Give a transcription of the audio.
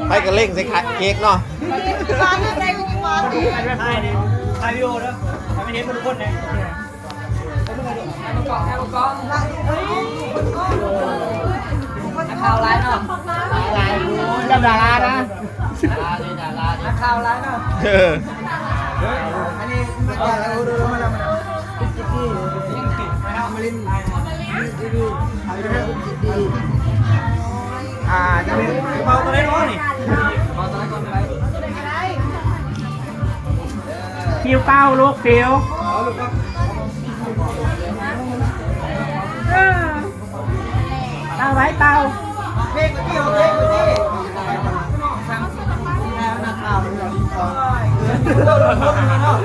ໄປກະເລັ່ງໃສ່ເຄ້ກເນາະ. ຖ່າຍວິດີໂອເດີ ໃຫ້ມັນເຫັນເບິດທຸກຄົນເດ້. ນັກຂ່າວຫຼາຍເນາະ ຫຼາຍ ໂອ້ຍ ດາລານະ ນັກຂ່າວຫຼາຍເນາະ. ເອີ ອັນນີ້ມາຈາກ ມາແລ້ວ ມາແລ້ວ ອ່າ ຈະເປັນເບົາຕົວໃດເນາະນີ້ ເບົາຕົວໃດກ່ອນກໍໄດ້ ຟິວເກົ້າລູກ ຟິວ ເຕົ້າໄວ້ ເຕົ້າ ເພງໄປຕິ ເພງໄປຕິ ນັກຂ່າວເນາະ.